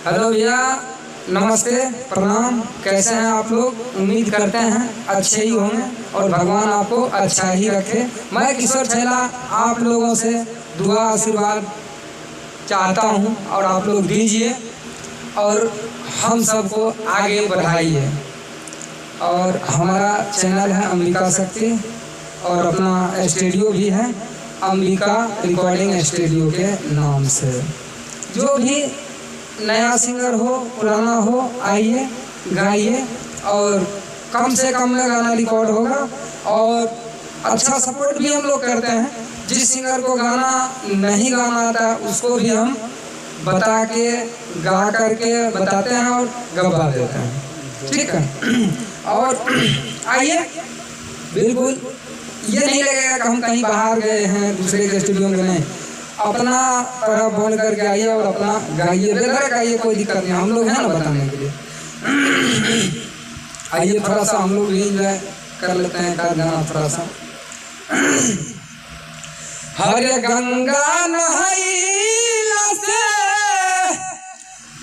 Hello भैया, नमस्ते, प्रणाम। कैसे हैं आप लोग? उम्मीद करते हैं अच्छे ही होंगे और भगवान आपको अच्छा ही रखे। मैं किशोर छैला आप लोगों से दुआ आशीर्वाद चाहता हूं और आप लोग दीजिए और हम सबको आगे बढ़ाइए। और हमारा चैनल है अंबिका शक्ति और अपना स्टूडियो भी है अंबिका रिकॉर्डिंग स्टूडियो के नाम से। जो भी नया सिंगर हो, पुराना हो, आइए गाइए और कम से कम में गाना रिकॉर्ड होगा और अच्छा सपोर्ट भी हम लोग करते हैं। जिस सिंगर को गाना नहीं गाना आता उसको भी हम बता के गा करके बताते हैं और गवा देते हैं, ठीक है। और आइए, बिल्कुल ये नहीं लगेगा कि हम कहीं बाहर गए हैं दूसरे के स्टूडियो में, नहीं, अपना तरह बोल करके आइए और अपना गाइए, बेधड़क गाइए, कोई दिक्कत नहीं, हम लोग हैं ना बताने के लिए। आइए थोड़ा सा हम लोग भी इंजॉय कर लेते हैं का गाना थोड़ा सा। हर गंगा नहैला से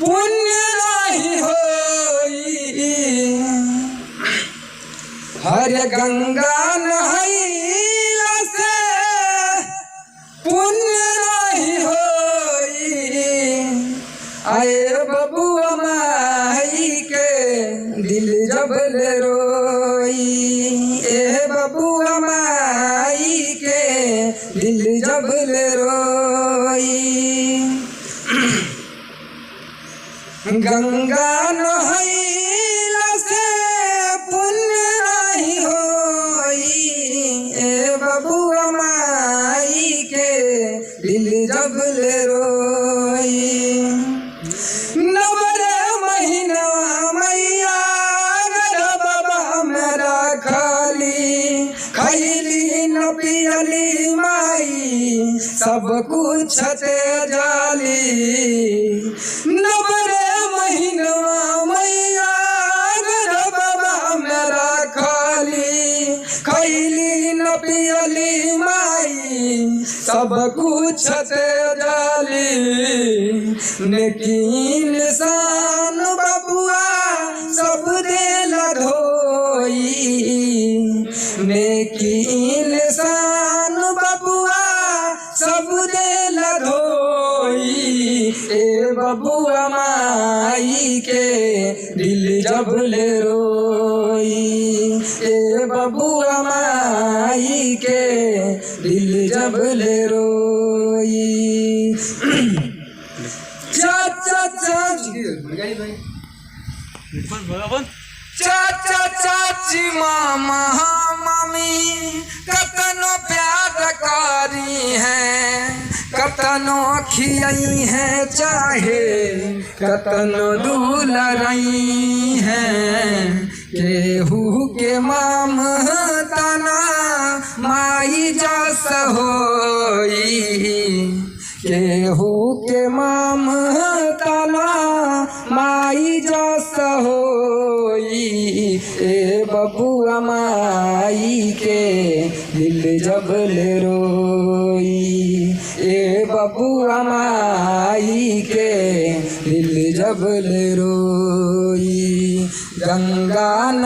पुण्य नहीं होई, हर गंगा नहैला से पुण्य नहीं होई। आए बबुआ माई के दिल जब ले रोई, ए बबुआ माई के दिल जब ले रोई। गंगा नहैला से पुण्य नहीं होई, ए बबुआ माई के दिल जब ले रोई। नवरे महीना मैया बाबा मेरा खाली, खैली न पियली माई सब कुछ ते जाली। नवरे महीना मैया बाबा मेरा खाली, खैली न पियली माई सब कुछ ते जाली। लेकिन शान बबुआ सब देल धोई, लेकिन शान बबुआ सब देल धोई। ए बबुआ माई के दिल जब ले रोई, ए बबुआ माई के दिल जब ले रोई। चाचा चाची चाचा चाची मामा मामी कतनो प्यार कारी है, कतनो खियाई है चाहे कतनो दुलरई है। केहू के माम तना माई जस होई, केहू के माम तना माई जस होई। ए बबुआ माई के दिल जब ले रोई, ए बबुआ माई के दिल जब ले रोई। गंगा न